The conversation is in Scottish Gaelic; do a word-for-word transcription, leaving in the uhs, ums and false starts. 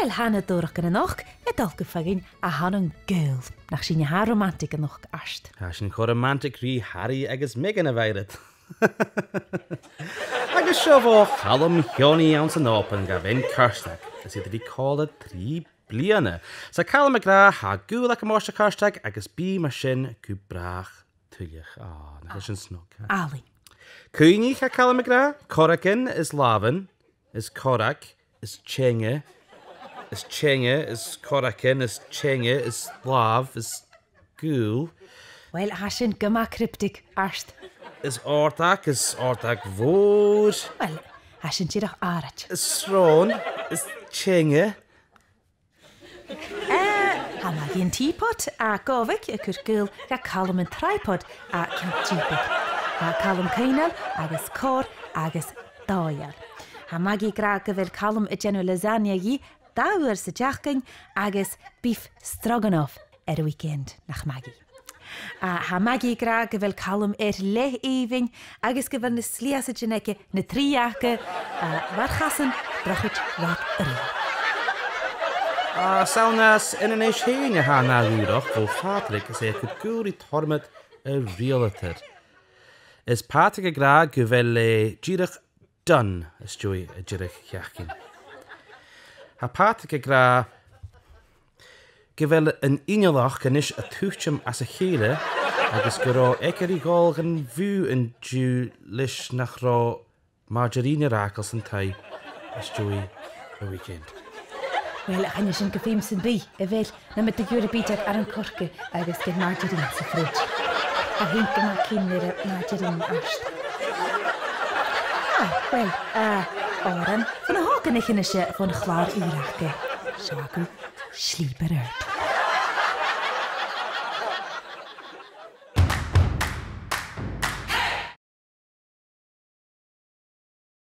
Uill, tha na dùrachan a-nochd a' dol gu feadhainn a tha nan gaol. Nach sinne a tha romantic a-nochd, Art? Tha sinn cho romantic ri Harry agus Meghan a bheiread. Agus seo bho Chalum Sheonaidh anns an Òban gu bheil e a' coiseachd, is iad air còmhla trì bliadhna. 'S tha Calum ag ràdh, tha gaol agam ortsa, a Chairstìog, agus bidh mar sin gu bràth tuilleadh. Ò, nach eil sin snog, ha? Àlainn. Cuimhnich, tha Calum ag ràdh, corragan is làmhan, is corrag is teanga, is teanga is corragan, is teanga is làmh, is gaol. Uill, tha sin gu math cryptic, Art. Is òrdag, is òrdag mhòr. Uill, tha sin dìreach àraid. Is sròn, is teanga. Eh, tha Magaidh an Teapot à Gòbhig a' cur gaol do Chalum an Tripod à Ceann Dìobaig. Tha Calum coibhneil agus còir agus dòigheil. Tha Magaidh ag ràdh gu bheil Calum a' dèanamh lasagna dhi dà uair san t-seachdain agus beef stroganoff air a' weekend, nach Magaidh. A, tha Magaidh ag ràdh gu bheil Calum air leth èibhinn agus gu bheil na sliasaidean aige na trì aca, a, mar chasan, drochaid, rad, ri. A, 's ann às Inbhir Nis fhèin a tha an ath dhùrachan, bho Phàdraig, is e a' cur gaol ri Tormod a' riaghaltair. Is Pàdraig ag ràdh gu bheil e dìreach done às dèidh an deireadh-sheachdain. Tha Pàdraig ag ràdh gu bheil an innealachd a-nis a' tuiteam às a chèile agus gun robh eagal air a dhol dhan bhùth an-diugh leis nach robh margarine air fhàgail san taigh às dèidh a' weekend. Uill, chan eil sin gu feum sam bith, a bheil? Nam biodh tu ag iarraidh bìdeag aran-coirce agus gun margarine sa fridge. Tha thu gu math cinnteach air an margarine, Art. Ah, uill, eh, òran bho na h-òigridh a-nis, eh, bhon chlàr ùr aca. Seo agaibh Sleeper Earth.